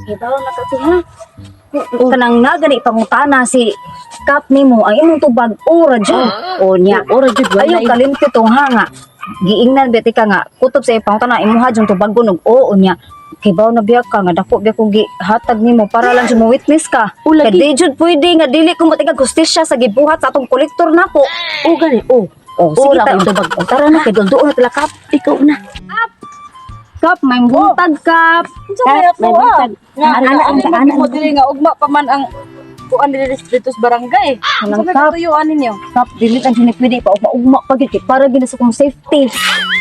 Ibaw na kasi ha. Kanang na gani pangutana si Kap nimo ang imong tubag ora jud. O niya. Ora jud wala. Ayo kalimti tong ha nga. Giingnan beti ka nga kutob sa ipangutana imuha jung tubag og oo niya. Kibaw na biya ka nga dako biya kog gihatag nimo para lang jud mo witness ka. O, lagi. Kay di jud pwede nga dili ko matigag hustisya sa gibuhat sa atong kolektor nako. O gani, o. Oh, sige Ora ta. akong tubag. O, tara na kay dulduon na tila Kap. Ikaw na. Kap, may buntag Kap. Unsa may ato May ah? buntag. Nga Ana, ana, ana ana, ana mo diri nga ugma pa man ang kuan diri dito sa barangay. Anang Unsa may kap. katuyuan ninyo? Kap, dili ang jud pwede pa ugma pa gyud kay para gyud na sa kong safety.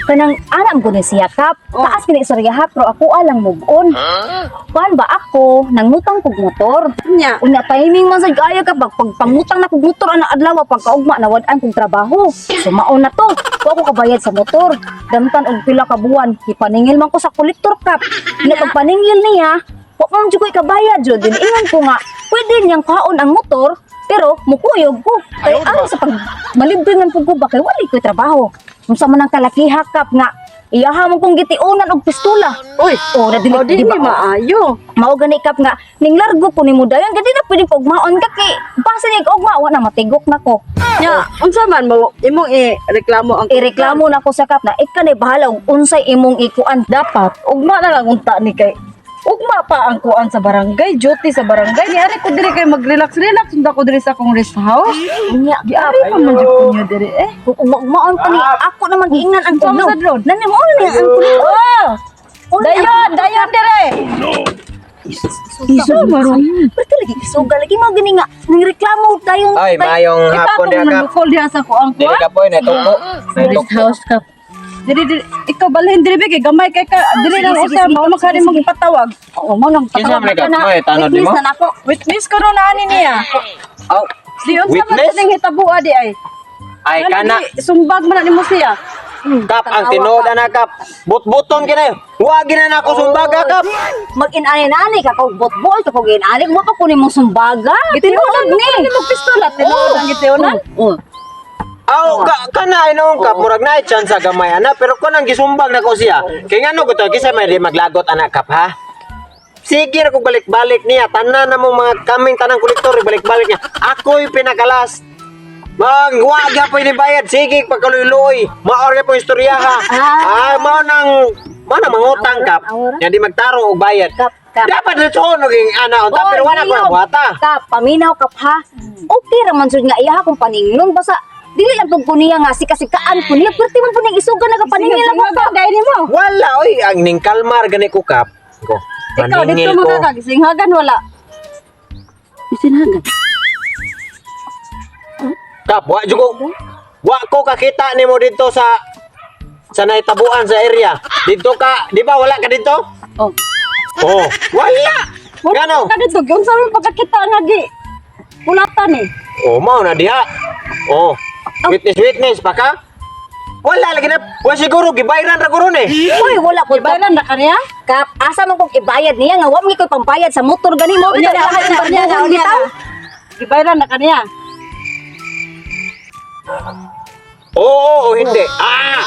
Kanang ana ko ni siya Kap. Oh. Taas kini istorya ha, pero ako alang move on. Kuan ba ako nangutang kog motor. Nya. Una timing man sa kaayo ka pag pangutang na kog motor ana adlaw pagkaugma nawad-an kog trabaho. So maon na to. Wa ko kabayad sa motor. Damtan og pila ka buwan, ipaningil man ko sa kolektor Kap. Na pagpaningil niya, wa man jud ko ikabayad jud. Ingon ko nga, pwede niyang kaon ang motor, pero mukuyog ko. Kay aron sa pag malibre man pud ko ba kay wali ko'y trabaho. Unsa man ang kalakiha Kap nga iyaha mo kong gitiunan og pistola. Uy, Oh, na dili, o di di ba? ni maayo. Mao gani Kap nga ning largo ko nimo dayon gadi na pwede paugmaon ka kay basta niya ugma wa na matigok nako. Nya, unsa man mo imong i-reklamo ang Ireklamo nako sa Kap na ika na bahala og unsay imong ikuan. Dapat ugma na lang unta ni kay ugma pa ang kuan sa barangay, duty sa barangay. Ni ari ko diri kay mag-relax relax unta ko diri sa akong rest house. Unya Giari pa man jud ko niya diri eh. Kung ugmaon pa ni ako naman giingnan ang Unsa man kuno. sa drone? Nani mo ni ang kuno. Oh! Dayon, dayon dire. Iso maro. Pero lagi isuga lagi mao gani nga ning reklamo tayong Ay, mayong hapon Ikaw diha kung Kap. nanukol diha sa kuang Dili kuan. ka po, naitugpo. Rest house Kap. Diri diri ikaw balhin diri be kay gamay kay ka diri lang Sige, usa sige, mao sige, makari sige. mong ipatawag. Oo, mo nang Kinsa patawag man na ka? na. Ay, tanod Witness nimo? na nako. Witness ko ron ani niya. Aw, Di unsa man Witness? sa ning hitabua di ay. ay Ngano kana di, Sumbag man na nimo siya. Kap ang tinuod ana Kap. Butbuton kini. Wa gina na ako sumbaga Kap. Mag-inani-ani ka kog botbol ka kog inani mo pa kunin mong sumbaga. Gitinunan Tinuod ni ni. mo pistola tinuod ang gitiunan. Oh. Aw, ka, kana inoong Kap murag na chance sa gamay ana pero kanang gisumbag na ko siya. Kay ngano ko to kinsa may di maglagot ana Kap ha? Sige ra ko balik-balik niya tanan na mo mga kaming tanang kolektor balik-balik niya. Ako'y pinakalas. Mang, wa gyapon ni bayad. Sige, pagkaluy-luoy. Maor gyapon istorya ha. Ah, mao nang mangutang Kap. Nga di magtaro og bayad. Kap, Kap. Dapat na naging ana unta pero wala ko Leo. na buhata. Kap, paminaw Kap ha. Okay ra man jud nga iya kung paninglon basta dili lang pud ko niya nga sikasikaan ko niya perti man pud ning isuga na ka paningil lang ko. Dai nimo. Wala oy ang ning kalmar gani ko Kap. Ko. Ikaw Maningil dito ko. magkakagisinghagan wala. Isinhagan. Kap, wa jud ko. Wa ko kakita nimo dito sa sa naitabuan sa area. Dito ka, di ba wala ka dito? Oh. Oh, wala. Wala Gano? ka dito unsa man pagkakita nga gi pulatan eh. Oh, mao na diha. Oh. Witness witness pa ka? Wala lagi na. Wa siguro gibayran ra guro ni. Uy, wala ko Ibalan na kaniya? Kap, asa man kong ibayad niya nga wa man ko'y pambayad sa motor gani mo Unya bitaw na, lahat unya na, ng unya na. bitaw. Gibayran na kaniya. Oo, oo, hindi. Ah!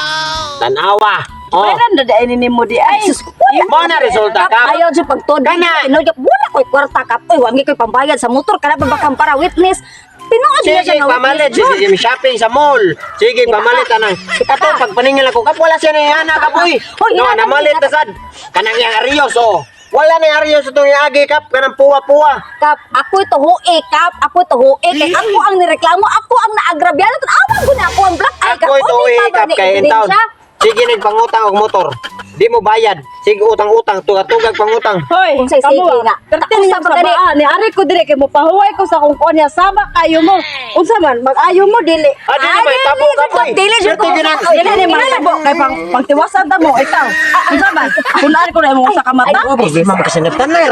Tanawa. Oh. Bayran na dai nimo di ay. Sus, wala. Mao na resulta Kap, Kap. ayaw jud pagtod. Kana. Tinuod jud, wala ko'y kwarta Kap. Uy, wa man ko'y pambayad sa motor kana pa bakang para witness. Tinuod niya Sige, siya nga pamalit. witness. Sige, sige, shopping sa mall. Sige, pamalit anang. Kato, pagpaningil ako, Kap, wala siya na anak, Kap, uy. Hoy, No, hinatag, namalit na sad. Kanang iyang arios, oh. Wala na yung arios itong iagi, Kap. Kanang puwa-puwa. Kap, ako ito hui, Kap. Ako ito hui. Kay ako ang nireklamo, ako ang naagrabyado. Awan ko na ako ang black eye, Kap. Ako ito, Uy, uy, pa ba Kap, ni kay in town. ebidensya? Sige, nagpangutang og motor. Di mo bayad. Sige, utang-utang. Tugag-tugag pangutang. Hoy, Unsay kamo, sige nga. Perti Takos ninyo sa sa pagani. baa ni ari ko dire kay mo pahuway ko sa akong kuan niya sama kayo mo. Unsa man mag-ayo mo dili. Ah, dili may Ay, tabo, dili, Kap, uy. dili, jud ko. Dili, ginang- Ay, Dili ni mahitabo kay pang pangtiwasan ta mo ikaw. Unsa man? Kun ari ko na imong sa kamata. Oh, problema makasinabtan na eh.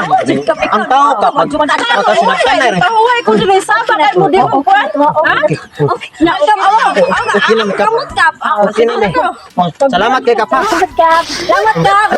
Ang tao ka, pag makasinabtan na eh. Pahuway ko dire sama kayo mo di mo kuan. Ha? Na, Kap, awa. Okay na, Kap. Kamot, Kap. Okay na, eh. Oh, salamat kay Kap, ha. Salamat, Kap. Salamat, Kap.